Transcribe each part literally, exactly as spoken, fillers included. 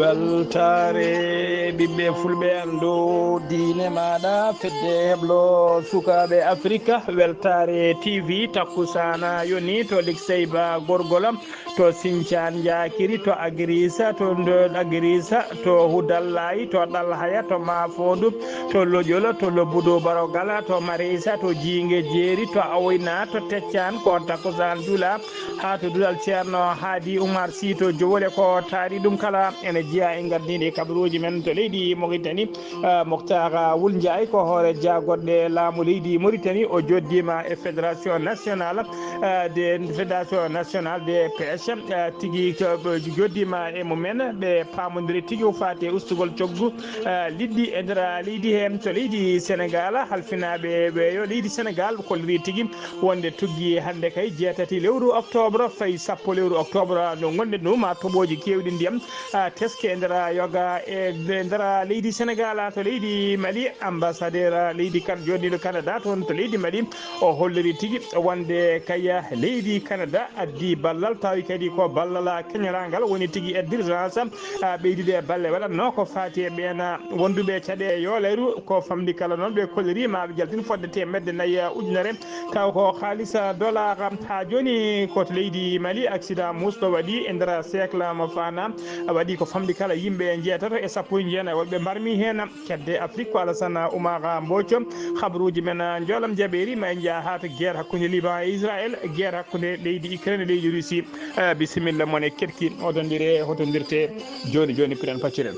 Weltaare ɓiɓɓe fulɓe, anndu diine maaɗa, fedde heblo sukaaɓe Afrika. Weltaare T V, takkusaana yoni to Likseyba Gorgola, to Sincaan Njaakiri, to Agirisa, to Ndo-, Agirisa, to Hudallayi, to Ɗalhaya, to Maafondu, to Loƴola, to Lobbudu Barogala, to Marisa, to Jiinge Jeeri, to Awoyna, to Teccaan, ko takkusaan jula. Haa to duɗal Ceerno Haadi Umar Sy to Jowole, ko taari ɗum kala ene jeyaa e ngardiiɗe kabaruuji men to leydi Mauritanie. Ah, Moctar Wul Ndiaye ko hoore jaagoɗɗe laamu leydi Mauritanie, o joddiima e Fédération Nationale, ah, de, Fédération Nationale des Pêches, ah, tigi ko ɓe joddiima e mumen, ɓe paamondiri tigi o faati e ustugol coggu, ah, liɗɗi e nder leydi heen to leydi Sénégal. Halfinaaɓe weeyo leydi Sénégal kolliri tigi wonde tuggi hannde kay jeetati lewru octobre, fayi sappo lewru octobre, no ngonɗen ɗo, ma toɓooji keewɗi ndiyam, ah, teske e nder yoga e nder leydi Sénégal, to leydi Mali. Ambassadeur leydi Kan-, jooɗiiɗo Canada toon to leydi Mali, o holliri tigi wonde kay leydi Canada addi ballal, tawi kadi ko ballal keñorangal woni tigi e d'urgence, ah, ɓeydude balle waɗatnoo ko faati e ɓeen wonduɓe caɗe yooleyru. Ko famɗi kala noon, ɓe kolliri ma ɓe jaltin fodde teemedde nayi ujunere, taw ko haalisa dollar. Haa jooni ko to leydi Mali, accident musɗo waɗi e nder siècle mo faana, waɗi ko famɗi kala yimɓe njeetato e sappo e jeenayi wonɓe mbarmi heen. Kedde Afrique ko Alassane Oumar Mbothio. Habaruuji men njoolam jaɓeeri ma en njaha haa to guerre hakkunde Liban e Israël, guerre hakkunde leydi Ukraine e leydi Russie. Eh, bisimilla mon e keɗki, odondire hotondirte jooni jooni, piɗen paccuɗen.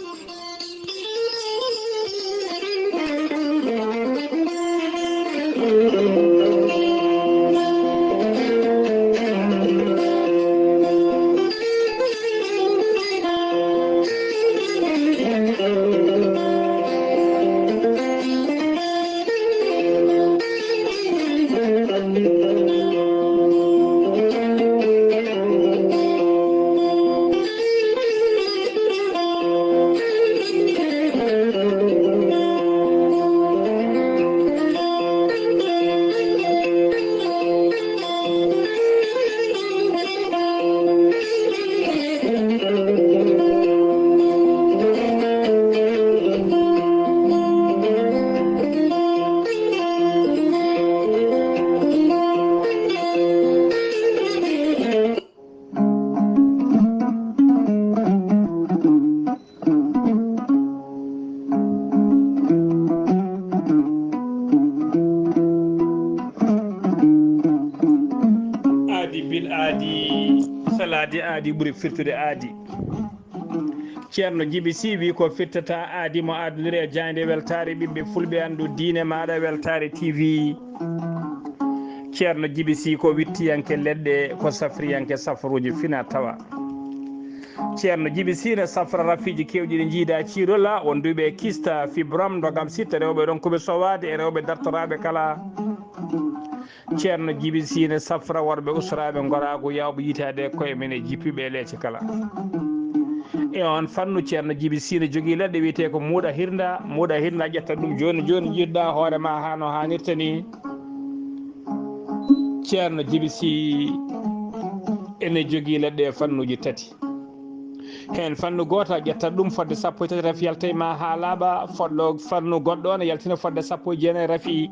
Aadi bil aadi, salaade aadi ɓuri firtude aadi. Ceerno Jibi Sy wi ko firtata aadi mo adunire e jaaynde weltaare ɓiɓɓe fulɓe, anndu diine maaɗa, weltaare T V. Ceerno Jibi Sy ko wittiyanke leɗɗe, ko safriyanke safaruuji fina tawa. Ceerno Jibi Sy ne safra rafiiji keewɗi ɗi njiida ciirola, won duuɓe kista, fibrom, ndogam sitta, rewɓe ronkuɓe sowaade e rewɓe dartoraaɓe kala. Ceerno Jibi Sy ne safra worɓe usraaɓe ngoraagu, yaawɓe yitaade e koye men e jippiɓe e leece kala. E oon fannu, Ceerno Jibi Sy ne jogii leɗɗe wiyetee ko muuɗa hirnda. Muuɗa hirnda, ƴetta ɗum jooni jooni, njiiduɗaa hoore ma haa no haanirta ni. Ceerno Jibi Sy ene jogii leɗɗe e fannuuji tati. Heen fannu gooto, a ƴettat ɗum fodde sappo e tati rafi, yalta e ma haa laaɓa, fodɗo fannu goɗɗo, ne yaltina fodde sappo e jeenayi rafi.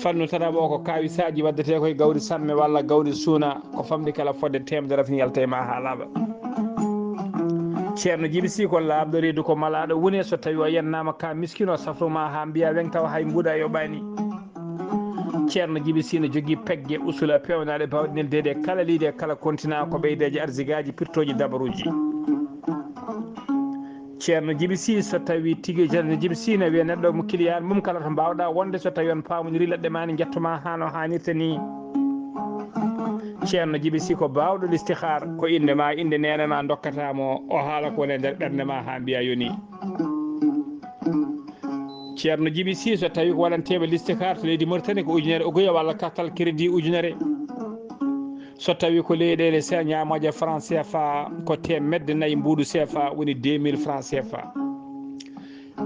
Fannu tataɓo o ko kaawisaaji waɗetee ko e gawri samme walla gawri suuna, ko famɗi kala fodde teemedere rafi, ne yalta e ma haa laaɓa. Ceerno Jibi Sy ko laaɓɗo reedu, ko malaaɗo wune, so tawi o yennaama ka miskino, o safru ma haa mbiya weŋ, tawa hay mbuuɗa yoɓaani. Ceerno Jibi Sy ne jogii pegge usula peewnaaɗe baawɗe neldeede e kala leydi e kala kontinaa, ko ɓeydeeje arsigaaji, pirtooji, dabaruuji. Ceerno Jibi Si, so tawi tigi Ceerno Jibi Si ne wiya neɗɗo mo kiliyaan mum kala to mbaawɗa wonde, so tawi on paamondiri leɗɗe ma ne njetto ma haa no haanirta ni. Ceerno Jibi Si ko baawɗo listihaar, ko innde ma, innde neene ma ndokkata mo, o haala ko woni e nder ɓernde ma haa mbiya yoni. Ceerno Jibi Si, so tawi ko waɗanteeɓe listihaar to leydi Mauritanie ko ujunere uguya walla kartal crédit ujunere. So tawi ko leyɗeele se-, ñaamooje franc C F A, ko teemedde nayi mbuuɗu C F A woni deux mille franc C F A.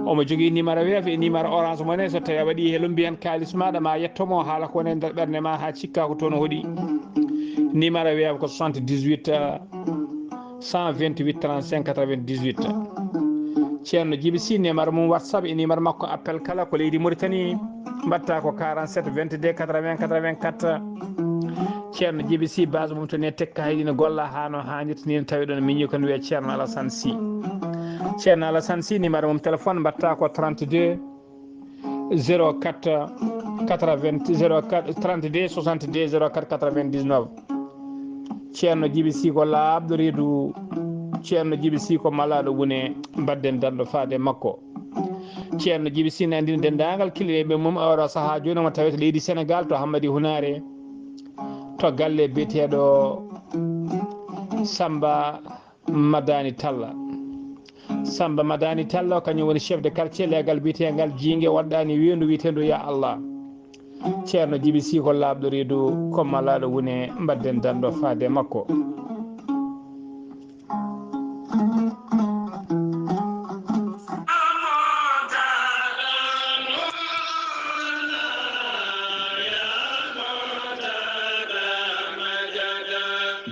Omo jogii numéro weef e numéro Orange Money. So tawi a waɗi he lombi hen kaalis maɗa, ma yetto mo, haala ko woni e nder ɓernde ma haa cikka ko toon o hoɗi. Numéro weef ko soixante-dix-huit, cent vingt-huit, trente-cinq, quatre-vingt-dix-huit. Ceerno Jibi Si, numéro mum WhatsApp e numéro makko appel kala ko leydi Mauritanie. Mbatta ko quarante-sept, vingt-deux, quatre-vingts, quatre-vingt-quatre. Ceerno Jibi Si, base mum to ne tekka hayɗi ne golla haa no haanirta ni, tawi ɗon miñi ko ne wiya Ceerno Alassane Si. Ceerno Alassane Si, numéro mum téléphone mbatta ko trente-deux, zéro quatre, quatre-vingts, zéro quatre, trente-deux, soixante-deux, zéro quatre, quatre-vingt-dix-neuf. Ceerno Jibi Si ko laaɓɗo reedu. Ceerno Jibi Si ko malaaɗo wune, mbadden danɗo faade makko. Ceerno Jibi Si ne anndina denndaangal killiiɓe mum e oɗo sahaa jooni, omo tawete leydi Senegaal to Hammadi Hunaare, to galle biyeteeɗo Samba Madani Talla. Samba Madani Talla, kañum woni chef de quartier leegal biyeteengal Jiinge Waɗɗaani Weendu, wiyeteendu Ya Allah. Ceerno Jibi Si ko laaɓɗo reedu, ko malaaɗo wune, mbadden danɗo faade makko.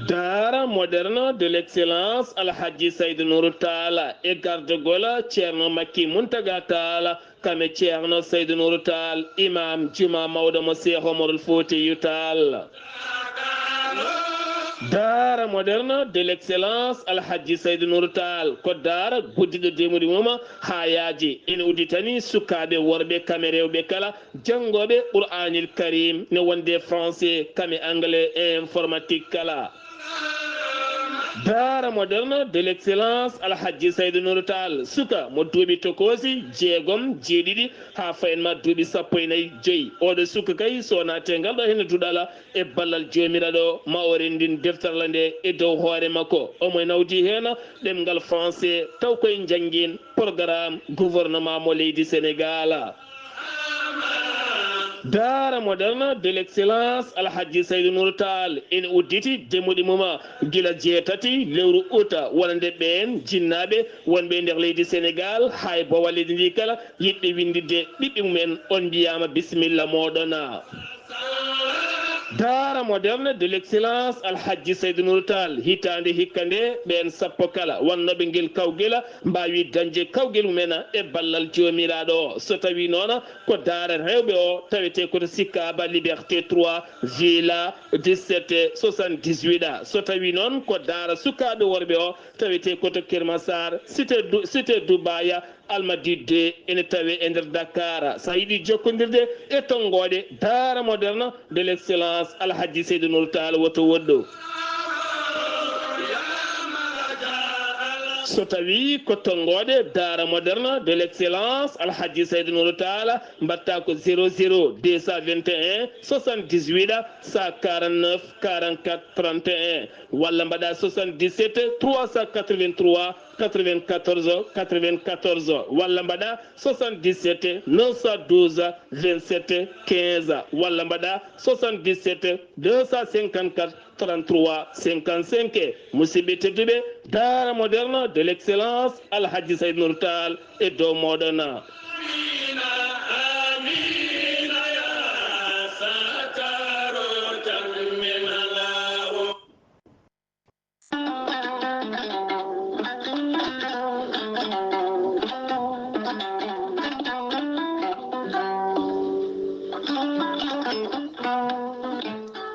Daara moderne de l'excellence Alhaji Saïd Nourou Tall e gardagol Ceerno Makki Muntaga Tall, kame Ceerno Saïd Nourou Tall, imam juma mawɗo mo Cheikh Omarul Foutiyou Tall. Daara moderne de l'excellence Alhaji Saïd Nourou Tall ko daara guddiɗo demuɗi mum haa yaaji. Ene udditani sukaaɓe worɓe kame rewɓe kala, janngooɓe Qur'anil Karim, ne wonde français, kame anglais e informatique kala. Daara moderne de l'excellence Alhaji Saïd Nourou Tall, suka mo duuɓi tokoosi jeegom, jeeɗiɗi, haa fayen ma duuɓi sappo e nayi, joyi. Oɗo suka kay, so naate ngal ɗo hene duɗala e ballal Joomiraaɗo, ma o renndin defterla nde e dow hoore makko. Omo nawdi heen ɗemngal français, taw koye njanngin programme gouvernement mo leydi Senegaal. Daara moderne de l'excellence Alhaji Saïd Nourou Tall ene udditi demuɗi mum gila jeetati lewru uta, wonande ɓeen jinnaaɓe wonɓe e nder leydi Senegaal, haa e bowal leydi ndi kala, yiɗɓe winnditde ɓiɓɓe mumen, on mbiyaama bisimilla mooɗon. Daara moderne de l'excellence Alhaji Saïd Nourou Tall, hitaande hikka nde, ɓeen sappo kala wonnooɓe ngel kawgel mbaawi dañde kawgel mumen e ballal Joomiraaɗo o. So tawii noon ko daara rewɓe o, tawetee ko to Sicap Liberté trois, Villa dix-sept soixante-dix-huit. So tawii noon ko daara sukaaɓe worɓe o, tawetee ko to Keur Massar, cité Du-, cité Dubaaya, Almadies deux, ene tawee e nder Dakar. So a yiɗi jokkondirde e tonngooɗe daara moderne de l'excellence Alhaji Saïd Nourou Tall, woto woɗɗo. So tawii ko tonngooɗe daara moderne de l'excellence Alhaji Saïd Nourou Tall, mbaɗta ko zéro zéro deux cent vingt et un soixante-dix-huit cent quarante-neuf quarante-quatre trente et un, walla mbaɗa soixante-dix-sept trois cent quatre-vingt-trois quatre-vingt-quatorze quatre-vingt-quatorze, walla mbaɗa soixante-dix-sept neuf cent douze vingt-sept quinze, walla mbaɗa soixante-dix-sept deux cent cinquante-quatre trente-trois cinquante-cinq. Musidɓe tedduɓe, daara moderne de l'excellence Alhaji Saïd Nourou Tall e dow mooɗon.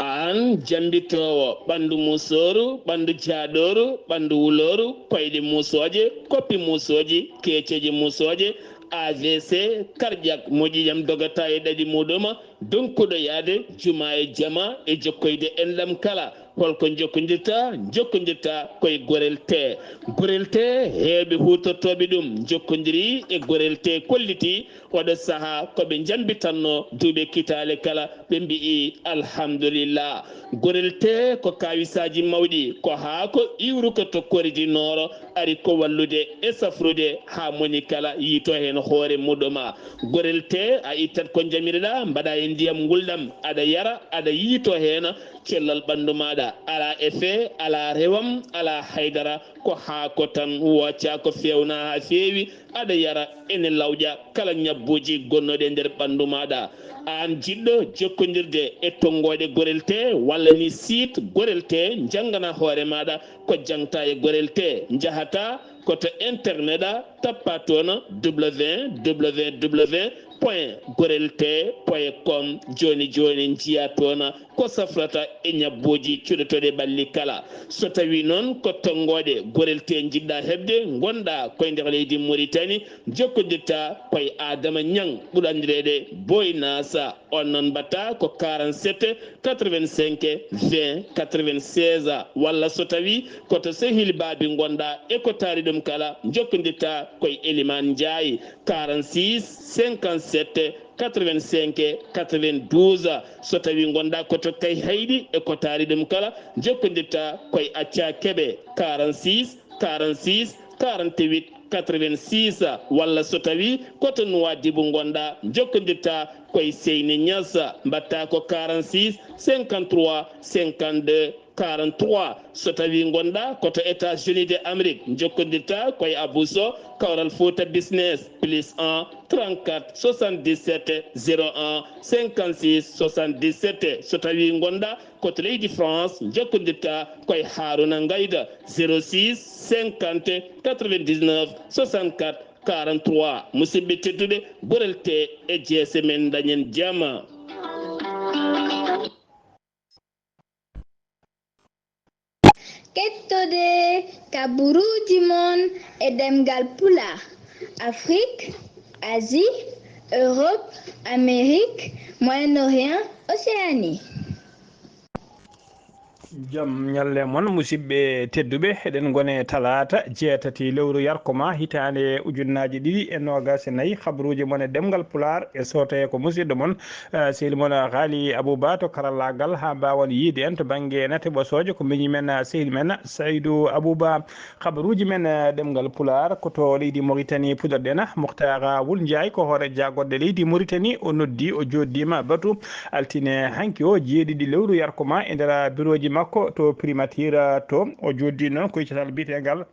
Aan jammbitoowo, ɓanndu musooru, ɓanndu jaaɗooru, ɓanndu wulooru, koyɗe musooje, koppi musooji, keeceeje musooje, A V C, cardiaque, mo ƴiiƴam dogata e ɗaɗi muɗum, donkuɗo yahde juma e jama e jokkoyde enɗam kala, Holko jokkondirta? Jokkondirta koye Gorel T. Gorel T, heewɓe huutortooɓe ɗum njokkondiri e Gorel T, kolliti oɗo sahaa ko ɓe njambitanno duuɓe kitaale kala, ɓe mbi'i alhamdulillah. Gorel T ko kawisaaji mawɗi, ko haa ko iwruka to Corée du Nord, ari ko wallude e safrude haa moni kala yiito heen hoore muɗuma. Gorel T, a ittat ko njamireɗa, mbaɗa e ndiyam ngulɗam, aɗa yara, aɗa yiito heen, cellal ɓanndu maaɗa, alaa effet, alaa rewam, alaa haydara, ko haako tan, wooca ko feewna haa feewi, aɗa yara, ene lawƴa kala ñabbuuji gonnooɗi e nder ɓanndu maaɗa. Aan jiɗɗo jokkondirde e tonngooɗe Gorel T walla ni site Gorel T, njanngana hoore maaɗa ko jaŋta e Gorel T, njahata ko to internet a, tappa toon www point gorel t point com. Jooni jooni njiya toon ko safrata e ñabbuuji cuɗotooɗi ɓalli kala. So tawii noon ko tonngooɗe Gorel T njiɗɗa heɓde, ngonɗa koye nder leydi Mauritanie, jokkondirta koye Adama Ñang, ɓuri anndireede Boy Nasa. On noon mbaɗta ko quarante-sept quatre-vingt-cinq vingt quatre-vingt-seize, walla so tawii ko to sehil Baabi ngonɗa e ko taari ɗum kala, jokkondirta koye Eliman Ndiaye, quarante-six cinquante-sept quatre-vingt-cinq quatre-vingt-douze. So tawii ngonɗa ko to Kayhayɗi e ko taari ɗum kala, jokkondirta koye Acca Keɓe, quarante-six quarante-six quarante-huit quatre-vingt-six, walla so tawii ko to Nouadhibou ngonɗa, jokkondirta koye Seyni Niass, mbaɗta ko quarante-six cinquante-trois cinquante-deux quarante-trois. So tawii ngonɗa ko to États-Unis de Amérique, jokkondirta koye Abou Sow, Kawral Fouta Business, plus un trente-quatre soixante-dix-sept zéro un cinquante-six soixante-dix-sept. So tawii ngonɗa ko to leydi France, jokkondirta koye Haruna Ngayda, zéro six cinquante quatre-vingt-dix-neuf soixante-quatre quarante-trois. Musidɓe tedduɓe, Gorel T e jeese men, dañen jama. Kettode kaburuuji mon e ɗemngal Pulaar, Afrique, Asie, Europe, Amérique, Moyen-Orient, Océanie. Jam ñalle mon, musidɓe tedduɓe, eɗen ngone talaata jeetati lewru yarkoma hitaande ujunnaaji ɗiɗi e noogas e nayi. Habruuji mon e ɗemngal Pulaar e sootoye ko musidɗo mon, eh, sehil mon Ghali Abouba to karallaagal, haa mbaawan yiide en to bannge nate ɓosooje ko miñi men, eh, sehil men Saydou Abouba. Habaruuji men, eh, ɗemngal Pulaar ko to leydi Mauritanie puɗorɗen. Mukhtar Wul Ndiaye ko hoore jaagorɗe leydi Mauritanie, o noddi, o jooɗdiima batu altine hanki o, jeeɗiɗi lewru yarkoma, e nder birooji makko to primature to. O jooɗdi noon ko e catal biyeteegal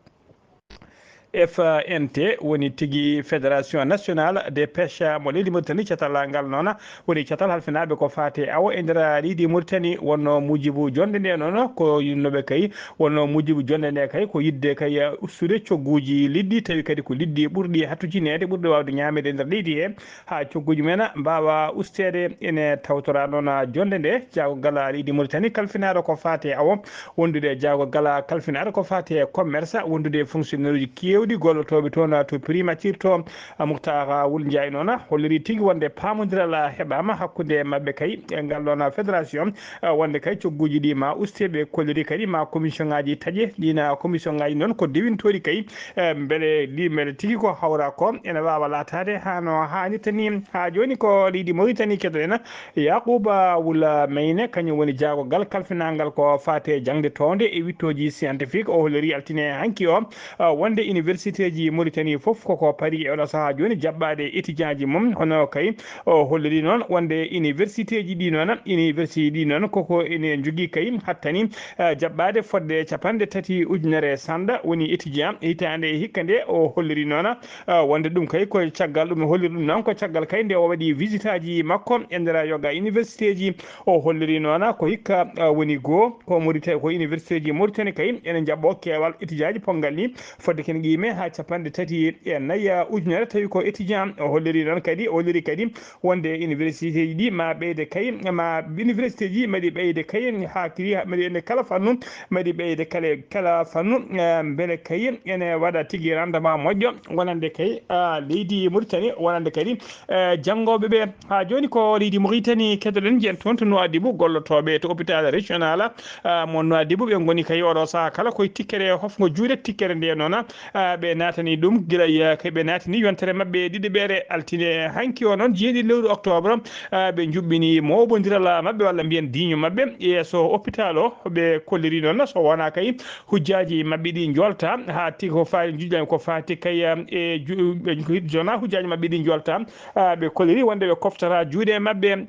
F N T, woni tigi Fédération Nationale des Pêches mo leydi Mauritanie. Catal ngal noon woni catal halfinaaɓe ko faati e awo e nder leydi Mauritanie. Wonno muujibu jonde nde noon ko yinnoɓe kay, wonno muujibu jonde nde kay ko yidde kay ustude cogguuji liɗɗi, tawi kadi ko liɗɗi ɓurɗi hatujineede, ɓurɗi waawde ñaameede e nder leydi he, haa cogguuji men mbaawa usteede. Ene tawtora noon jonde nde jaagorgal leydi Mauritanie kalfinaaɗo ko faati e awo, wondude e jaagorgal kalfinaaɗo ko faati e commerce, wondude e fonctionnaire uji keewɗi gollotooɓe toon to primature to. Mukhtar Wul Ndiaye noon holliri tigi wonde paamondiral heɓaama hakkunde maɓɓe kay e ngal ɗoon fédération, wonde kay cogguuji ɗi ma uste. Ɓe kolliri kadi ma commission ngaji taƴe, ɗiin commission ngaji noon ko dewintooɗi kay, eh, mbele ɗi, mbele tigi ko hawra ko ene waawa laataade haa no haanirta ni. Haa jooni ko leydi Mauritanie keɗoɗen Yacouba Wul Meyne, kañum woni jaagorgal kalfinangal ko faati e jaŋde townde e wiɗtooji scientifique. O holliri altine hanki o, ah, wonde université ji Mauritanie fof koko pari e oɗo sahaa jooni jaɓɓaade étudiant ji mum. Hono kay o holliri noon wonde université ji ɗi noon, université ɗi noon koko ene njogii kay hattani, ah, jaɓɓaade fodde capanɗe tati ujunere sanda woni étudiant hitaande e hikka nde. O holliri noon, ah, wonde ɗum kay ko caggal ɗum, o holliri ɗum noon ko caggal kay nde o waɗi visitaaji makko e nder yoga université ji. O holliri noon ko hikka, ah, woni goo ko Mauritanie, ko université ji Mauritanie kay ene njaɓɓoo keewal étudiant ji ponngal ni, fodde kene mai haa capanɗe tati e nayi ujunere, tawi ko étudiant. O holliri noon kadi, o holliri kadi wonde université ji ɗi ma ɓeyde kay, ma université ji maɗi ɓeyde kay haa kiri, maɗi ene kala fannu, maɗi ɓeyde kala, kala fannu, eh, mbele kay ene waɗa tigi rendement moƴƴo wonande kay, ah, leydi Mauritanie, wonande kadi, eh, janngooɓe ɓe. Haa jooni ko leydi Mauritanie kedoɗen, njiyen toon to Nouadhibou, gollotooɓe to hôpital régional, ah, mo Nouadhibou, ɓe ngoni kay oɗo sahaa kala koye tikkere hofngo juuɗe. Tikkere nde noon, ah, ɓe naatani ɗum gila, ah, kay ɓe naatini yontere maɓɓe ɗiɗiɓere altine hanki o noon, jeeɗiɗi lewru octobre, ah, ɓe njuɓɓini mooɓondiral maɓɓe walla mbiyen diiño maɓɓe yeeso hôpital o. Ɓe kolliri noon so wonaa kay hujjaaji maɓɓe ɗi njolta haa tigi ko faati juuɗe ko faati kay, ah, e ju-, ɓe jona hujjaaji maɓɓe ɗi njolta, ah, ɓe kolliri wonde ɓe koftata juuɗe maɓɓe.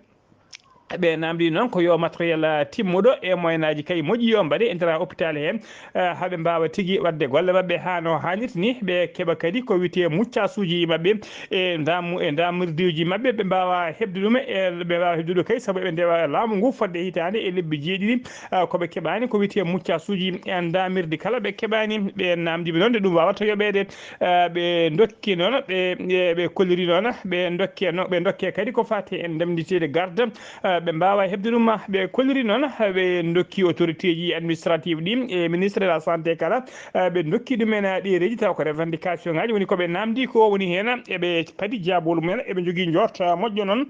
Ɓe namdi noon ko yo matériel, ah, timmuɗo e moyenaji kay moƴƴi yo mbaɗe e nder hôpital he, ah, haa ɓe mbaawa tigi waɗde golle maɓɓe haa no haanirta ni. Ɓe keɓa kadi ko wiyetee muccasuuji maɓɓe e ndam-, e ndamirdiiji maɓɓe, ɓe mbaawa heɓde ɗum e, ɓe mbaawa heɓde ɗum kay sabu eɓe ndewa laamu ngu fodde hitaande e lebbi jeeɗiɗi, ah, ko ɓe keɓaani ko wiyetee muccasuuji e ndamirdi kala ɓe keɓaani. Ɓe namdi ɓe noon nde ɗum waawata yoɓeede, ah, ɓe ndokki noon, ɓe, ɓe, ɓe kolliri noon, ɓe ndokke no, ɓe ndokke kadi ko faati e ndemniteede garde, eh, ɓe mbaawa heɓde ɗum. Ɓe kolliri noon, ɓe ndokki autorité ji administrative ɗi e ministre de la santé kala, eh, ɓe ndokki ɗumen ɗereeji taw ko revendication ngaji woni ko ɓe namdi ko woni heen, eɓe padi jaabol mumen, eɓe njogii njorta moƴƴo noon.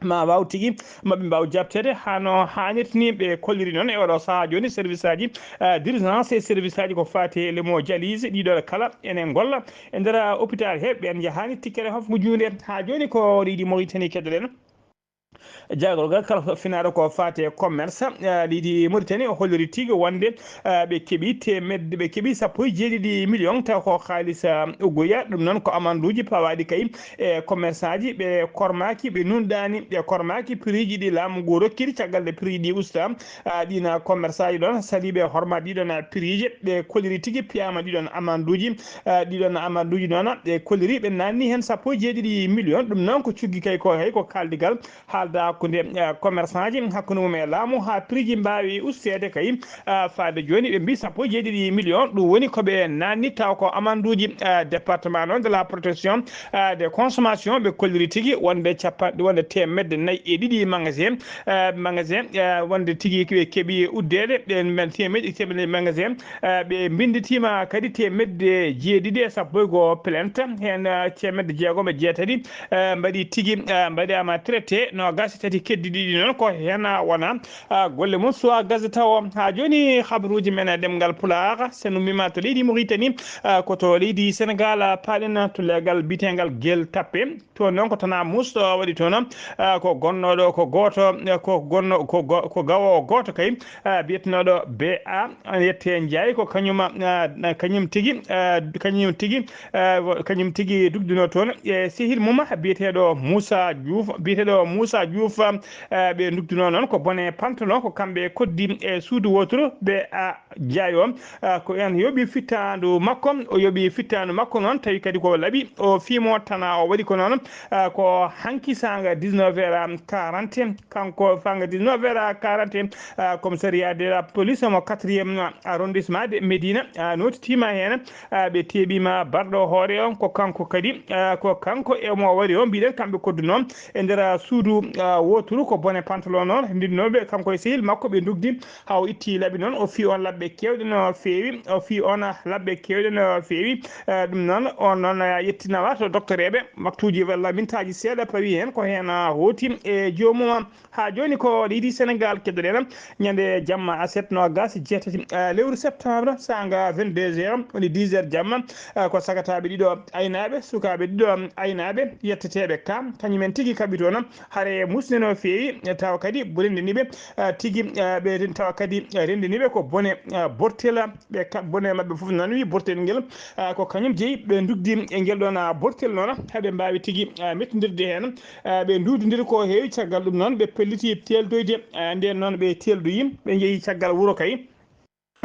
Ma waaw tigi, ma ɓe mbaaw jaɓteede haa no haanirta ni. Ɓe kolliri noon e oɗo sahaa jooni service aji, eh, d'urgence e service aji ko faati e lemo dialyse ɗiɗo kala ene ngolla e nder hôpital he, ɓeen njahaani tikkere hofngo juunde. Haa jooni ko leydi Mauritanie keddoɗen. Jaagorgal kala finaaɗo ko faati e commerce, eh, leydi Mauritanie o holliri tigi wonde, eh, ɓe keɓi teemedde, ɓe keɓi sappo e jeeɗiɗi million taw ko haalis, eh, uggoya. Ɗum noon ko amanduuji pawaaɗi kay e commerçant ji, ɓe kormaaki, ɓe nunɗaani, ɓe kormaaki prix ji ɗi laamu ngu rokkiri caggal nde prix ji ɗi usta. Ah, ɗiin commerçant ji ɗoon saliiɓe hormaade ɗiɗon prix ji, ɓe kolliri tigi piyaama ɗiɗon amanduuji. Ah, ɗiɗon amanduuji noon ɓe kolliri, ɓe naanni heen sappo e jeeɗiɗi million. Ɗum noon ko cuggi kay ko hay ko kaaldigal haalda hakkunde, ah, commerçant ji, hakkunde mum e laamu haa prix ji mbaawi usteede kay. Ah, faade jooni ɓe mbii sappo e jeeɗiɗi million, ɗum woni ko ɓe naanni taw ko amanduuji, ah, département noon de la protection, ah, de consommation. Ɓe kolliri tigi wonde capanɗe, wonde teemedde nayi e ɗiɗi magasin, ah, magasin, ah, wonde tigi ɓe keɓi uddeede ɓen, ɓen teemedde, teemedde magasin, ah, ɓe mbinnditiima kadi teemedde jeeɗiɗi e sappo e goo plainte, heen, ah, teemedde jeegom e jeetati, ah, mbaɗi tigi, ah, mbaɗaama traité, noogaas e tati keddiiɗi ɗi noon ko heen, ah, wona, ah, golle mum suwaa gasde tawo. Haa jooni habaruuji men e ɗemngal Pulaar, so en ummiima to leydi Mauritanie, ah, ko to leydi Senegal, ah, paaɗen to leegal biyeteengal Gueule Tapée. Toon noon ko Tana Moussa waɗi toon, ah, ko gonnooɗo, ko gooto, ah, ko gonno-, ko go-, ko gawoowo gooto kay, ah, biyetenooɗo B A, ah, yette Ndiaye, ko kañum, ah, kañum tigi, ah, kañum tigi, ah, wo-, kañum tigi dugdunoo toon e sehil mum biyeteeɗo Moussa Diouf, biyeteeɗo Moussa Diouf, ah, ɓe dugdunoo noon ko bone pantalon, ko kamɓe koddi e suudu wooturu, ɓe, ah, Ndiaye o, ah, ko en yoɓi fittaandu makko, o yoɓi fittaandu makko noon, tawi kadi ko laɓi, o fiimo Tana o waɗi ko noon, ah, ko hanki saanga dix-neuf heures quarante, kanko saanga dix-neuf heures quarante, ah, commissariat de la police mo quatrième arrondissement de Médina, ah, nootitiima heen, ah, ɓe teeɓiima barɗo hoore o, ko kanko kadi, ah, ko kanko e mo waɗi o, mbiɗen kamɓe kodduno e nder suudu, ah, wooturu, ko bone pantalon noon, ndinnooɓe kanko e sehil makko ɓe ndugdi, haa o itti laɓi noon, o fii on laɓɓe keewɗe no feewi, o fii on laɓɓe keewɗe no feewi. Eh, ɗum noon, on noon, eh, yettinama to doktoreeɓe, waktuuji walla mintaaji seeɗa pawi heen, ko heen, ah, hooti e joomum. Haa jooni ko leydi Senegal keddoɗen, ñande jamma aset noogaas e jeetati, eh, lewru septembre, saanga vingt-deux heures, woni dix heures jamma, eh, ko sagataaɓe ɗiɗo aynaaɓe, sukaaɓe ɗiɗo aynaaɓe, yetteteeɓe ka, kañumen tigi kaɓi toon, hare musde no feewi, tawa kadi bone renndini ɓe, ah, tigi, ah, ɓe ren-, tawa kadi renndini ɓe ko bone, ah, bortel, ɓe ka-, bone maɓɓe fof nan wi bortel ngel, ah, ko kañum jeyi ɓe ndugdi e ngel ɗoon, ah, bortel noon, haa ɓe mbaawi tigi, ah, mettondirde heen, ah, ɓe nduudondiri ko heewi. Caggal ɗum noon, ɓe pelliti teeltoyde, ah, ndeen noon ɓe teeldoyi, ɓe njehi caggal wuro kay.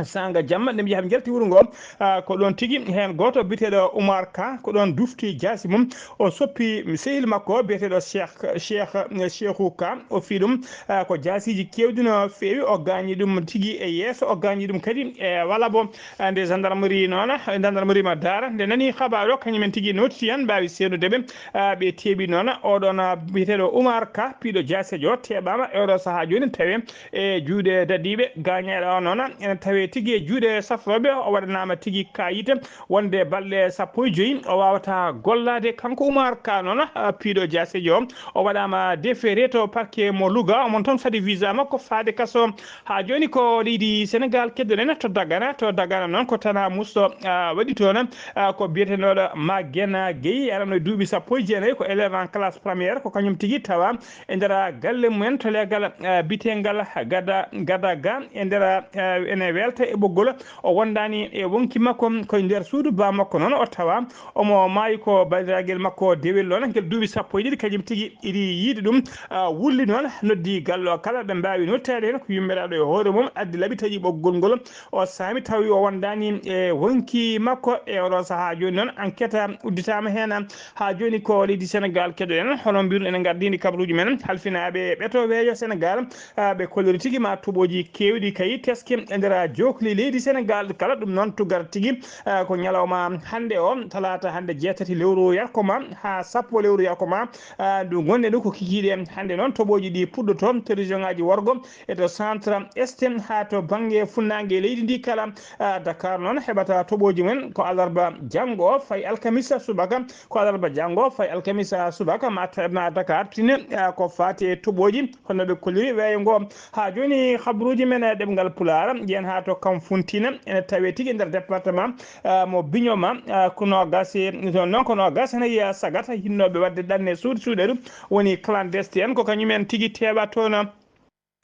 Sanga jamma, nde mi yaha mi jalti wuro ngo, ah, ko ɗon tigi heen gooto biyeteeɗo Oumar Ka, ko ɗon dufti jaasi mum, o soppi sehil makko biyeteeɗo Cheikh, Cheikh, Cheikhou Ka, o fii ɗum, ah, ko jaasiiji keewɗi no feewi, o gaañi ɗum tigi e yeeso, o gaañi ɗum kadi e walabo, ah, nde gendarmerie noon, gendarmerie mo Daara, nde nani xabaar o, kañum en tigi nootiti en, mbaawi seedude ɓe, ah, ɓe teeɓi noon, oɗon, ah, biyeteeɗo Oumar Ka, piiɗo jaaseejo, teeɓaama e oɗo sahaa jooni, tawi e juuɗe dadiiɓe. Gaañeeɗo o noon ene tawee tigi e juuɗe safrooɓe, o waɗanaama tigi kaayit wonde balɗe sappo e joyi o waawataa gollaade. Kanko Oumar Ka noon, ah, piiɗo jaaseejo o, o waɗaama déféré to parquet mo Louga, omo toon fadi visa makko faade kaso. Haa jooni ko leydi Senegaal keddoɗen to Dagana, to Dagana noon ko Tana Musto, ah, waɗi toon, ah, ko biyetenooɗo Magena Gueye, aɗa no duuɓi sappo e jeenayi, ko élève en classe première, ko kañum tigi tawa e nder galle mumen to leegal, eh, bitengal Gada, Gadaga e nder, eh, ene welta e ɓoggol. O wondaani e wonki makko, koye nder suudu ba makko noon o tawa. Omo maayi ko bandiragel makko dewel noon, ngel duuɓi sappo e ɗiɗi, kañum tigi iɗi yiide ɗum, ah, wulli noon, noddi galle o kala, ɓe mbaawi noddeede heen ko yummiraaɗo e hoore mum, addi laɓi taƴi ɓoggol ngol. O saami tawi o wondaani e wonki makko e oɗo sahaa. Jooni noon enquête udditaama heen. Haa jooni ko leydi Senegaal keɗoɗen, hono mbiru ene ngardiindi kabaruuji men, halfinaaɓe ɓeto weeyo Senegaal, ah, ɓe kolliri tigi ma toɓooji keewɗi kay teske e nder jookli leydi Senegaal kala. Ɗum noon tuggat tigi, ah, ko ñalawma hannde o, talaata hannde jeetati lewru yarko ma haa sappo lewru yarko ma, ah, ndu ngonɗen ɗo ko kikiiɗe. Hannde noon toɓooji ɗi puɗɗoto to région ŋaaji worgo e to centre est haa to bannge funnaange leydi ndi kala. Ah, Dakar noon heɓata toɓooji mum ko alarba janngo fayi alkamisa subaka, ko alarba janngo fayi alkamisa subaka ma, ma Dakar tine, ah, ko faati e toɓooji hono ɓe kolliri weeyo ngo. Haa jooni habruuji men e ɗemngal Pulaar njeyen haa to Kamfuntina, ene tawee tigi nder département, ah, mo Bignona, ah, ko noogas e, noon ko noogas ene yiya sagata yinnooɓe waɗde ɗanne suuɗ-, suuɗeeru woni clandestin en, ko kañum en tigi teeɓa toon.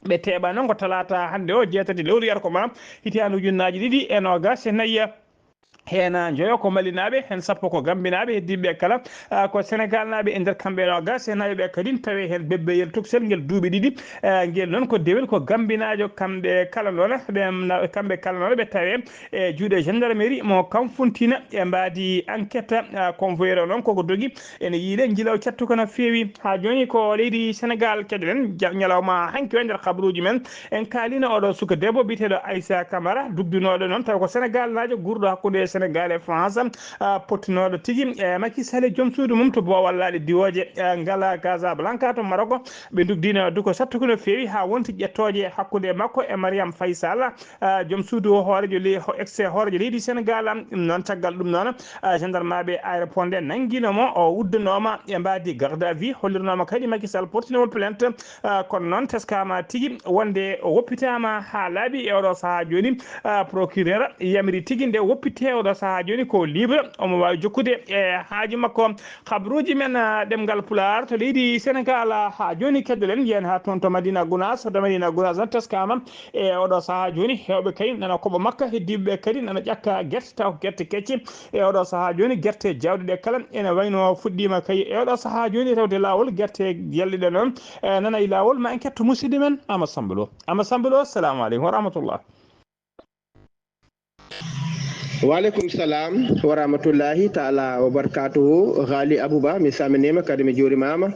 Ɓe teeɓa noon ko talaata hannde o, jeetati lewru yarko ma, hitaande ujunnaaji ɗiɗi e noogas e nayi. Heen njoyo ko Malinaaɓe, heen sappo ko Gambinaaɓe, heddiiɓe kala, ah, ko Senegaalnaaɓe. E nder kamɓe noogas e nayo ɓe kadi, tawi heen Bébé Yel Tuksel, ngel duuɓi ɗiɗi. Ah, ngel noon ko dewel ko Gambinaajo, kamɓe kala noon, ɓe, kamɓe kala noon ɓe tawe e juuɗe gendarmerie mo Kamfuntina, e mbaadi enquête, ah, convoyeur o noon koko dogi. Ene yiile njilaw cattuka no feewi. Haa jooni ko leydi Senegaal keɗoɗen, ja-, ñalawma hanki o e nder habruuji men. En kaalino oɗo suka debbo biyeteeɗo Aissa Camara, dugdunooɗo noon taw ko Senegaalnaajo guurɗo hakkunde Senegaal e France, ah, pottunooɗo tigi e Macky Sall e joom suudu mum to Boowal Laaɗe Diwooje, ah, ngala Casablanca to Maroko. Ɓe dugdino duko sattuka no feewi haa wonti ƴettooje hakkunde makko e Mariam Faye Sall. Ah, joom suudu o hooreejo ley-, ho-, ex hooreejo leydi Senegaal, am, ɗum noon caggal ɗum noon, ah, gendarmeɓe aéroport nde nanngino mo, o uddanooma e mbaadi garde à vue, hollirnooma kadi Macky Sall portinooma plainte, ah, kono noon teskaama tigi wonde o woppitaama haa laaɓi e oɗo sahaa jooni, ah, procureur yamiri tigi nde woppitee oɗo sahaa jooni ko libre, omo waawi jokkude e haaju makko. Habruuji men, ah, ɗemngal Pulaar to leydi Senegaal, ah, haa jooni keddoɗen, njeyen haa toon to Madina Gunaas, to Madina Gunaas noon teskaama e oɗo sahaa jooni, heewɓe kay nana koɓa makka, heddiiɓe ɓe kadi nana ƴakka gerte, taw ko gerte kecce. E oɗo sahaa jooni, gerte jawɗe ɗe kala ene wayno fuɗɗiima kay e oɗo sahaa jooni rewde laawol, gerte yalɗiɗe noon, e, nana e laawol. Ma en ketto musidɗo men Amadou Samba Lo. Amadou Samba Lo, assalamu aleykum wa rahmatullah. Wa aleykum salam wa rahmatullahi taala wa barakatuhu. Ghali Abouba, mi salminiima kadi mi juurimaama.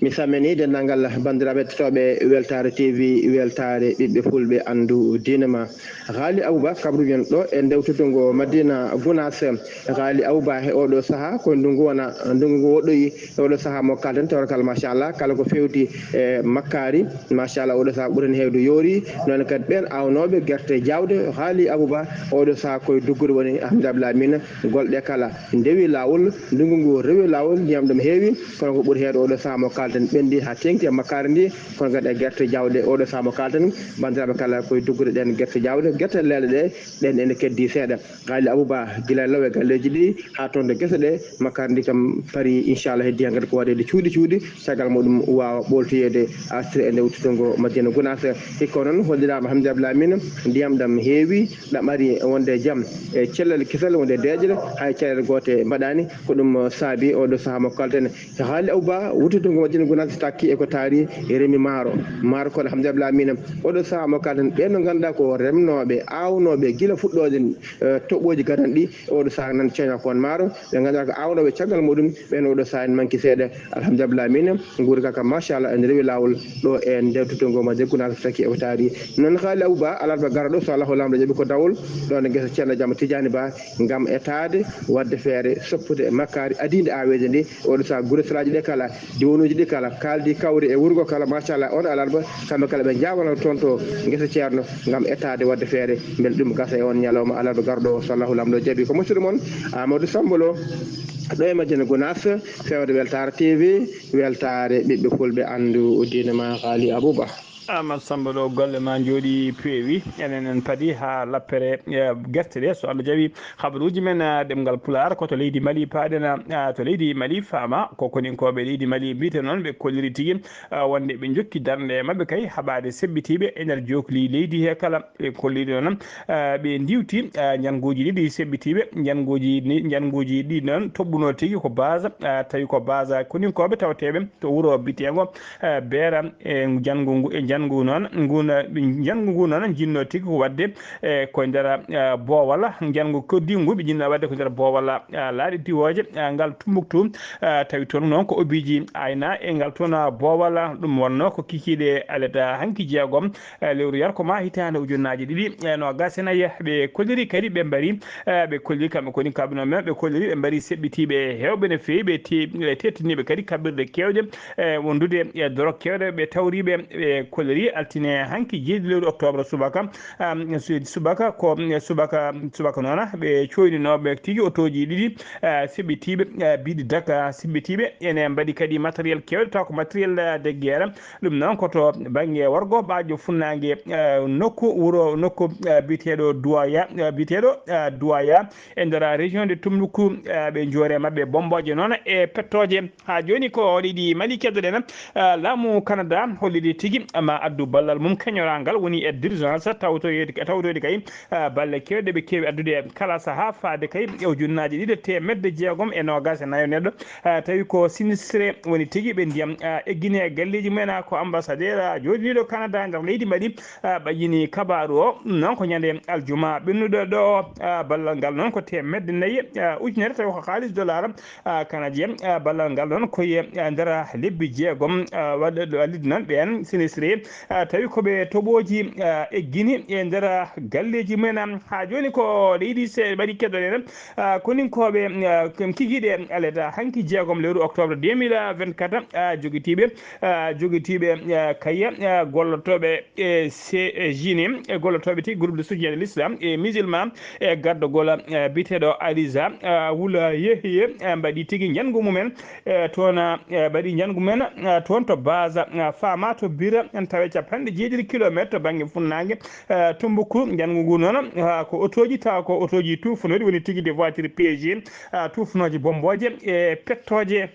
Mi salmini denndaangal banndiraaɓe heɗotooɓe Weltaare T V, Weltaare ɓiɓɓe Fulɓe, anndu diine ma. Ghali Abouba, kabruɗen ɗo e ndewtudungo Madina Gunaas. Ghali Abouba, he oɗo sahaa ko ndunngu wona, ndunngu ngu woɗɗoyi e oɗo sahaa mo kalten, tawata kala machallah, kala ko fewti e makkaari, machallah, oɗo sahaa ɓurani heewde yoori. Noon kadi ɓeen aawnooɓe gerte jawɗe, Ghali Abouba, oɗo sahaa koye duggude woni, alhamdulillah, min golɗe kala ndewi laawol, ndunngu ngu rewi laawol, ndiyam ɗam heewi, kono ko ɓuri heewde oɗo sahaa mo kalten ɓenndi haa teŋti e makkaari ndi, kono kadi e gerte jawɗe oɗo sahaa mo kalten, banndiraaɓe kala koye duggude ɗeen gerte jawɗe, gerte leeɗe ɗe, ɗeen ene keddi seeɗa. Ghali Abouba, gila law e galleeji ɗi haa toon to gese ɗe, makkaari ndi kam parii, inchallah, heddii hankadi ko waɗeede cuuɗi cuuɗi, caggal muɗum waawa ɓooltoyeede, artira e ndewtudungo Madina Gunaas. Hikka noon, holliraama, alhamdulillah, min ndiyam ɗam heewi, ɗam ari wonde jam e cellal kisal, wonde deeƴre, hay caɗeele goote mbaɗaani. Ko ɗum saabi oɗo sahaa mo kalten, Ghali Abouba, wuttudungo Gunaas takki e ko taari remi maaro. Maaro ko alhamdulillahi mina. Oɗo sahaa mo kalten ɓen no ngannduɗaa ko remnooɓe, aawnooɓe gila fuɗɗoode, eh, toɓooji gadanɗi. Oɗo sahaa nan ceña kon maaro. Ɓe ngannduɗaa ko aawnooɓe caggal muɗum, ɓen oɗo sahaa en manki seeɗa. Alhamdulillahi mina. Nguuri kaka machallah en rewi laawol ɗo e nder tutto ngo ma jeggunaaka taki e wataari. Noon haali Abou Ba alarba garaɗo so Allahu Laamɗo jaɓi ko dawol ɗo e ngesa Ceerno Jamma Tijaani Ba ngam etaade waɗde feere soppude makkaari adiinde aaweede ndi. Oɗo sahaa gure salaaji ɗe kala, diwonuuji ɗi kala, kaaldi kawri e wuro ngo kala, machallah, on alarba, kamɓe kala ɓe njaabano toon to ngesa Ceerno ngam etaade waɗde feere, mbele ɗum gasa e on ñalawma alarba garɗo o, so Allahu Laamɗo jaɓi. Ko musidɗo mon Amadou Samba Lo, ɗo e Madina Gunaas, fewde Weltaare T V, Weltaare ɓiɓɓe fulɓe, anndu diine ma, Haali Abou Ba. Amadou Samba Lo, golle ma njooɗi peewi. Enen en padi haa lappere, eh, gerte ɗe, so Allah jaɓi. Habaruuji men, ah, ɗemngal Pulaar ko to leydi Mali paaɗen, ah, to leydi Mali faama ko koninkooɓe leydi Mali mbiyete noon ɓe kolliri tigi, ah, wonde ɓe njokki darnde maɓɓe kay haɓaade seɓɓitiiɓe e nder jookli leydi he kala. Ɓe kolliri noon, ah, ɓe ndiwti, ah, njannguuji ɗiɗi seɓɓitiiɓe, njannguuji ni, njannguuji ɗi noon toɓɓunoo tigi ko base, ah, tawi ko base koninkooɓe tawateeɓe to wuro biyeteengo, eh, Beera, e njanngu ngu, e njanngu noon, ngu na-, njanngu ngu noon njinnoo tigi ko waɗde, eh, ko nder, eh, boowal, njanngu koddiigu ngu ɓe njinnoo waɗde ko nder boowal, eh, laaɗe diwooje, eh, ngal Tumbuktu, eh, tawi toon noon ko obiiji ayna e ngal toon, eh, boowal, ɗum wonnoo ko kikiiɗe alet, eh, hanki jeegom, eh, lewru yarko ma hitaande ujunnaaji ɗiɗi e noogaas e nayi, ɓe kolliri kadi ɓe mbari, eh, ɓe kolliri kamɓe koni kaɓino men, ɓe kolliri ɓe mbari seɓɓitiiɓe heewɓe no feewi, ɓe te-, ɓe teettiniiɓe kadi kaɓirɗe keewɗe, e wondude e dorog keewɗe ɓe tawriiɓe, ɓe kolliri altine hanki jeeɗiɗi lewru octobre subaka, am, su-, subaka ko, subaka, subaka noon, ɓe cooyninooɓe tigi otooji ɗiɗi, eh, seɓɓitiiɓe, eh, biiɗi Daka seɓɓitiiɓe, ene mbaɗi kadi matériel keewɗe, taw ko matériel, eh, de guerre. Ɗum noon ko to bannge worgo ɓaajo funnaange, eh, nokku wuro, nokku, eh, biyeteeɗo Duwaya, eh, biyeteeɗo, eh, Duwaya e nder région de Tumbuku, eh, ɓe njoore maɓɓe bombooje noon e pettooje. Haa jooni ko leydi Mali keddoɗen, eh, laamu Canada holliri tigi ma addu ballal mum keñorangal woni aide d'urgence tawtoyde, tawtoyde kay, eh, balle keewɗe ɓe keewi addude kala sahaa faade kay e ujunnaaji ɗiɗi teemedde jeegom e noogaas e nayo neɗɗo, eh, tawi ko sinistré woni tigi ɓe ndiyam, eh, eggine e galleeji mumen, ko ambassadeur, eh, jooɗiiɗo Canada nder leydi Mali, ah, ɓayyini kabaaru o. Ɗum noon ko ñande aljuma ɓennuɗo ɗo, ah, ballal ngal noon ko teemedde nayi, ah, ujunere, tawi ko kaalis dollar, ah, canadien. Ah, ballal ngal noon ko e, ah, nder lebbi jeegom, ah, waɗ-, wallitde noon ɓeen sinistré, ah, tawi ko ɓe toɓooji, ah, eggini e nder galleeji mumen. Haa jooni ko leydi se-, mbaɗi keddoɗen, ah, koninkooɓe, ah, kom kikiiɗe aleta hanki jeegom lewru octobre deux mille vingt-quatre, ah, jogitiiɓe, ah, jogitiiɓe, ah, kayya, ah, gollotooɓe e C G ni, e gollotooɓe tigi groupe de soutien de l'islam et musulman, e gardagol, eh, biyeteeɗo Aliza, eh, Wula Yehiye, eh, mbaɗi tigi njanngu mumen, eh, toon, eh, mbaɗi njanngu mumen, eh, toon to base, eh, Fama to Bira, en tawa capanɗe jeeɗiɗi kilometre to bannge funnaange, eh, Tumbuku. Njanngu ngu noon, ah, ko otooji, tawa ko otooji tuufunooɗi, woni tigi des voitures piégées, ah, tuufunooje bombooje e pettooje.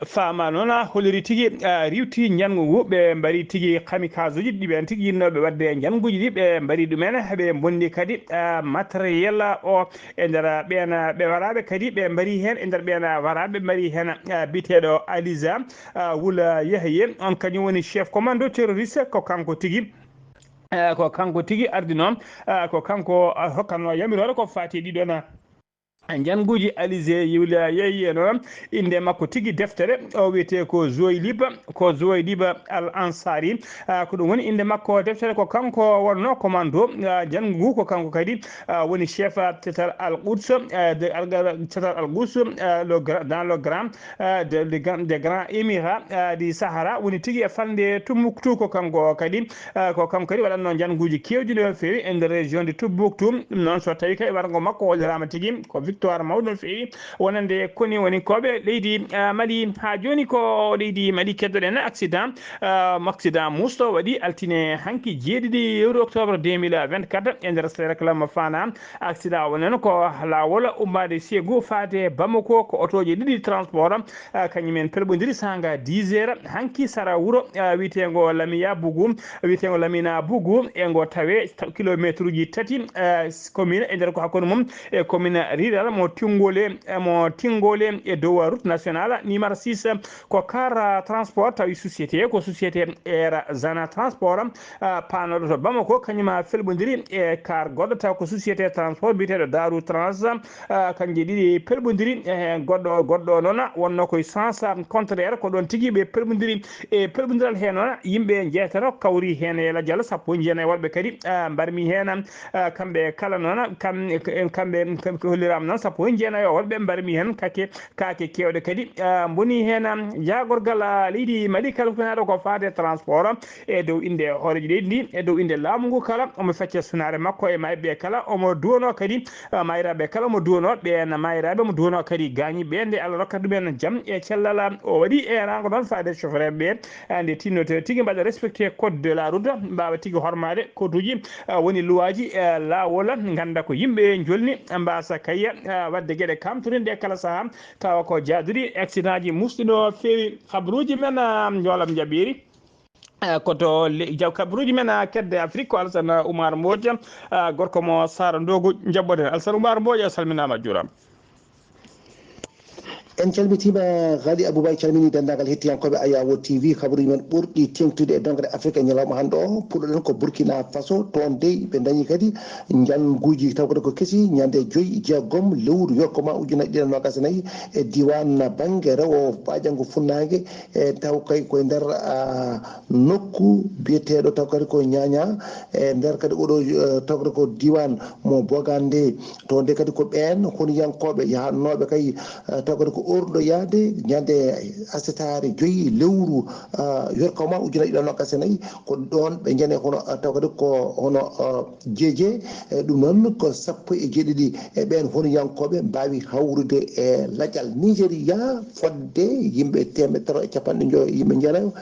Fama noon, a holiri tigi, a riwti njanngu ngu, ɓe mbari tigi kamikaazuuji ɗi ɓeen tigi yinnooɓe waɗde njannguuji ɗi, ɓe mbari ɗumen, ɓe mbonndi kadi, a, matériel o e nder ɓeen, ɓe waraaɓe kadi, ɓe mbari heen e nder ɓeen waraaɓe, ɓe mbari heen, a, biyeteeɗo Aliza, a, Wula Yahye, on kañum woni chef commando terroriste, ko kanko tigi, a, ko kanko tigi ardinoo, a, ko kanko, a, hokkatnoo yamiroore ko faati e ɗiɗo na. Njannguuji Alizé Yiwla yeeyi e noon innde makko tigi deftere, o wiyetee ko Zuwayliba, ko Zuwayliba Al Ansari. Ah, ko ɗum woni innde makko deftere, ko kanko wonnoo commando, ah, njanngu ngu, ko kanko kadi, ah, woni chef, ah, Tetal Al Quds, ah, de Al, Tetal Al Quds, ah, le gra-, dans le grand, ah, de, de, de grand émirat, ah, du Sahara, woni tigi e falnde Tumbuktu, ko kanko kadi, ah, ko kanko kadi waɗatnoo njannguuji keewɗi no feewi e nder région de Tumbuktu. Ɗum noon, so tawii kay warngo makko holliraama tigi, ko victoire mawɗo no feewi wonande koni woni kooɓe leydi, ah, Mali. Haa jooni ko leydi Mali keddoɗen accident, ah, accident muusɗo waɗi altine hanki jeeɗiɗi lewru octobre deux mille vingt-quatre e nder cercle mo Fana. Accident o noon ko laawol ummaade Ségou faade Bamako, ko otooje ɗiɗi transport, ah, kañum en pelɓondiri saanga dix heures hanki sara wuro, ah, wiyeteengo Lamiya Bougou, wiyeteengo Lamina Bougou, e ngo tawe ta-, kilomeetruuji tati, ah, s-, commune e nder ko hakkunde mum e commune rurale. mo Tingole, mo Tingole e dow route nationale numéro six, ko car, ah, transport tawi société, ko société Air Zana Transport, ah, paanooɗo to Bamako, kañum ma felɓondiri e car goɗɗo taw ko société transport biyeteeɗo Darou Trans, ah, kanji ɗiɗi pelɓondiri e goɗɗo, goɗɗo noon wonno koye sens contraire, ko ɗon tigi ɓe pelɓondiri e pelɓondiral he noon yimɓe jeetato kawri heen e lajal sappo e jeenayi woɗɓe kadi, ah, mbarmi heen, ah, kamɓe kala noon, kam-, kamɓe, kamɓe ko holliraama noon sappo e jeenayi o woɗɓe mbarmi heen kake, kaake keewɗe kadi, ah, mboni heen, ah, jaagorgal, ah, leydi Mali kalfinaɗo ko faade transport e dow innde hooreejo leydi ndi, e dow innde laamu ngu kala, omo fecca sunaare makko e maayɓe kala, omo duwono kadi, ah, maayiraaɓe kala, omo duwono ɓeen maayiraaɓe, omo duwono kadi gaañiiɓe nde Allah rokkata ɗumen jam e cellal. O waɗi e raango noon faade chauffeur ɓe, ah, nde tinnote tigi mbaɗa respecté code de la route, mbaawa tigi hormaade codeji, ah, woni luwaaji, eh, laawol, ngannda ko yimɓe njolni, mbaasa kay, ah, waɗde geɗe kamtorinɗe kala sahaa, tawa ko jaaduɗi accident ji musɗi no feewi. Habruuji men, ah, njoolam njaɓiri. Eh, koto le-, jaw-, kabaruuji men, ah, kedde Afrik ko Alsana Oumar Mbodj, ah, gorko mo Sara Ndogu jaɓɓoɗen. Alsana Oumar Mbodj, a salminaama, a juuraama. En calmitiima, Ghali Aboubaye calmini denndaangal hettiyankooɓe Ayawo T V. Kabaruuji men ɓurɗi teeŋtude e dongre Afrik e ñalawma hannde o, puɗɗoɗen ko Burkina Faso. Toon dey ɓe ndañi kadi njannguuji taw kadi ko kesi ñande joyi, jeegom lewru yorkoma ujunaaji ɗiɗi e noogas e nayi e diiwaan bannge rewo Bajanngo funnaange, e taw kay koye nder, ah, nokku biyeteeɗo taw kadi ko Ñaaña, e nder kadi oɗo, eh, taw kadi ko diiwaan mo Bogande. To nde kadi ko ɓeen honiyankooɓe yahatnooɓe kay, eh, taw kadi ko orɗoyaade ñande asetaare joyi lewru, ah, yorkoma ujunaaji ɗiɗi e noogas e nayi, ko ɗoon ɓe njani hono, ah, taw kadi ko hono, ah, jeeje, e ɗum noon ko sappo e jeeɗiɗi e ɓeen honiyankooɓe mbaawi hawrude e lajal Nigeriya, fodde yimɓe teemeɗɗe tati e capanɗe njoyo e yimɓe njenayo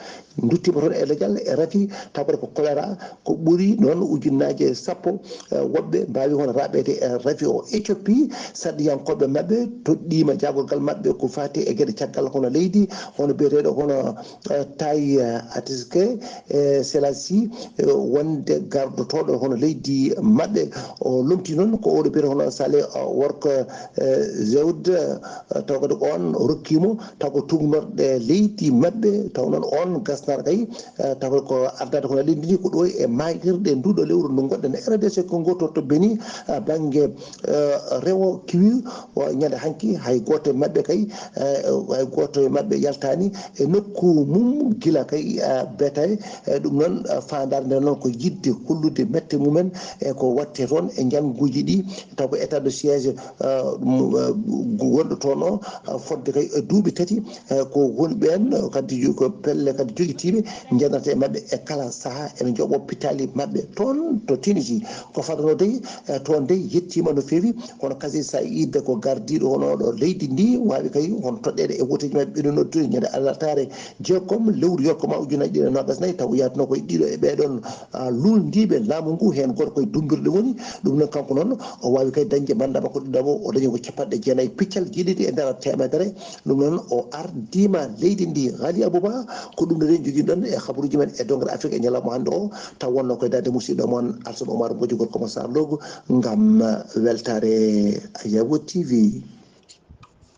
nduttiima toon e lajal e rafi, taw kadi ko choléra, ko ɓuri noon ujunnaaje sappo, eh, woɓɓe mbaawi hono raaɓeede e rafi o. Ethiopie, sarɗiyankooɓe maɓɓe toɗɗiima jaagorgal maɓɓe ko faati e geɗe caggal hono leydi, hono biyeteeɗo hono, eh, Taye, eh, Atske, eh, Selassie, eh, wonde gardotooɗo hono leydi maɓɓe. O lomti noon ko oɗo biyete hono Saleh, eh, Work, eh, Zewde, eh, taw kadi on rokkiimo taw ko tugnorɗe leydi maɓɓe, taw noon on gasnaar kay, eh, taw ko ardaade hono leydi ndi ko ɗo e maayirɗe nduɗo lewru ndu ngonɗen R D C Congo to, to Beni, eh, bannge, eh, rewo kiwi. O ñande hanki hay gooto e maɓɓe kay, eh, hay gooto e maɓɓe yaltaani e nokku mum gila kay, eh, betay. Eh, ɗum noon, eh, faandaare nde noon ko yiɗde hollude mette mumen e ko watte toon e njannguuji ɗi, taw ko état de siège, eh, ɗum, eh, wonɗo toon o, eh, fodde kay e duuɓi tati, eh, ko woni ɓeen kadi jo-, ko pelle kadi jogitiiɓe njannata e maɓɓe e kala sahaa ene njoɓo pitaali maɓɓe toon to Tunisie. Ko fadano dey, eh, toon dey yettiima no feewi, kono Kazis Saïd ko gardiiɗo hono ɗo leydi ndi waawi kay hono toɗɗeede e woteeji maɓɓe ɓe noddude ñande alartaare jeegom lewru yorkoma ujunaaji ɗiɗi e noogas nayi, taw yahatnoo koye ɗiɗo e ɓee ɗoon, ah, luulndiiɓe laamu ngu, heen gooto koye dummbirɗe woni. Ɗum noon, kanko noon, o waawi kay dañde mannda makko ɗiɗaɓo, o dañi ko capanɗe jeenayi piccal jeeɗiɗi e nder teemedere. Ɗum noon, o ardiima leydi ndi. Ghali Abouba, ko ɗum ɗo en njogiino ɗoon e habaruuji men e dongre Afrik e ñalawma hannde o, taw wonnoo koye daande musiɗɗo mon Alsan Oumar Mbodj, gorko mo Sarlogo, ngam weltaare Ayawo T V.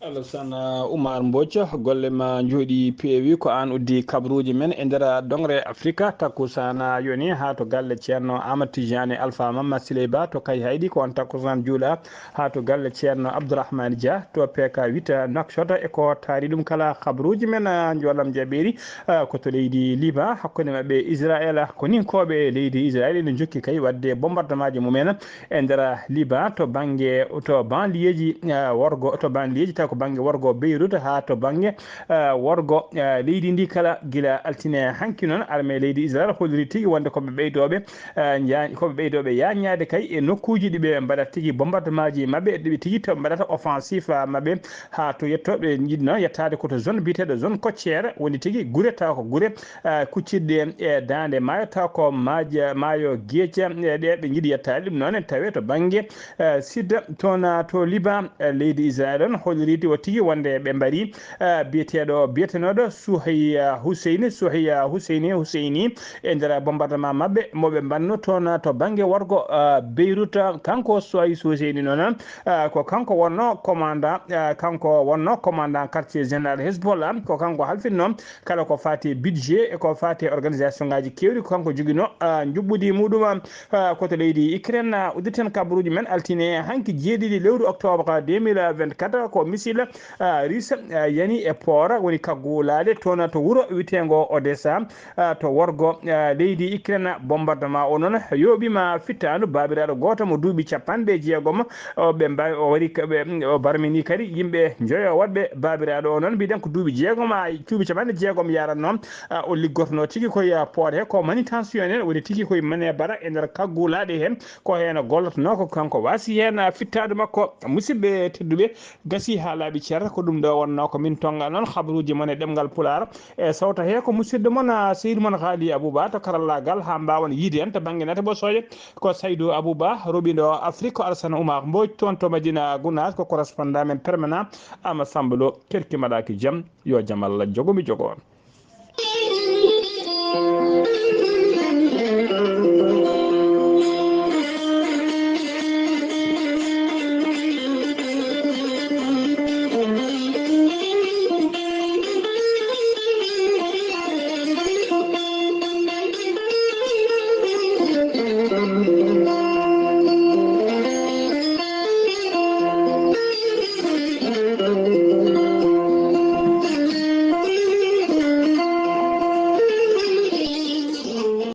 Alassane Oumar Mbodj, golle ma njooɗi peewi, ko aan uddi kabaruuji men e nder dongre Afrika. Takkusaan yoni haa to galle Ceerno Amadou Tidiane Alpha Mamma Siley Ba to Kayhayɗi, ko oon takkusaan juula haa to galle Ceerno Abdourahmane Dia to P K huit Nouakchott. E ko taari ɗum kala, kabaruuji men, ah, njoolam jaɓeeri, ah, ko to leydi Liban, hakkunde maɓɓe Israel. Ko ninkooɓe leydi Israel ene njokki kay waɗde bombardemaaji mumen e nder Liban, to bannge, to banliyeeji, eh, worgo, to banliyeeji, taw ko bannge worgo Beirut haa to bannge, eh, worgo, eh, leydi ndi kala. Gila altine hanki noon, armée leydi Israel holliri tigi wonde ko ɓe ɓeydooɓe, eh, nja-, ko ɓe ɓeydooɓe yaaññaade kay e nokkuuji ɗi ɓe mbaɗata tigi bombardemaaji maɓɓe, ɗi ɓe tigi to mbaɗata offensive, ah, maɓɓe haa to yetto. Ɓe njiɗno yettaade ko to zone biyeteeɗo zone côtière, woni tigi gure, taw ko gure, eh, kuccitɗe e daande maayo, taw ko maaja-, maayo Geec, eh, ɗe ɓe njiɗi yettaade. Ɗum noon en tawi to bannge, eh, sud, toon, ah, to Liban, eh, leydi Israel on holliri O tigi wonde ɓe mbari, ah, biyeteeɗo, biyetenooɗo Suhayya Huseyni, Suhayya Huseyni, Huseyni e nder bombardement maɓɓe mo ɓe mbanno toon to bannge worgo, ah, Beirut. Kanko Suhayya Huseyni noon, ah, ko kanko wonno commandant, ah, kanko wonno commandant quartier général Hezbollah. Ko kanko halfinno kala ko faati budget e ko faati organisation ngaji kewɗi, ko kanko jogino, ah, njuɓɓudi muɗum. Ah, ko to leydi Ukraine, ah, uddirten kabaruuji men altine hanki jeeɗiɗi lewru octobre deux mille vingt-quatre, ko missile, ah, russe, ah, yani e port woni kaggulaɗe toon to wuro witeengo Odessa, ah, to worgo, ah, leydi Ukraine. Bombardement o noon yooɓima fittaandu baabiraaɗo gooto mo duuɓi capanɗe jeegom. O ɓe mba-, o waɗi ka-, ɓe, o barmini kadi yimɓe njoyo woɗɓe. Baabiraaɗo o noon mbiɗen ko duuɓi jeegom, ha cuuɓi capanɗe jeegom yaran noon. Ah, o liggotono tigi koye, ah, port he, ko manutention en, woni tigi koye mane bara e nder kaggulaɗe heen. Ko heen o gollotonoo, ko kanko waasi heen, ah, fittaandu makko. Musidɓe tedduɓe, gasi haa laaɓi cer, ko ɗum ɗo wonnoo ko min tonnga noon habaruuji mon e ɗemngal Pulaar. E sawta he ko musidɗo mon, ah, sehil mon Haali Abuba to karallaagal, haa mbaawan yiide en to bannge nate ɓosooje. Ko Saydu Abuba, roɓindo Afrik, ko Alasana Umar Mbooj toon to Madina Gunaas, ko correspondant men permanent. Ama Samba Lo, kerki maɗaaki jam, yo jam Allah jogo mi jogo on.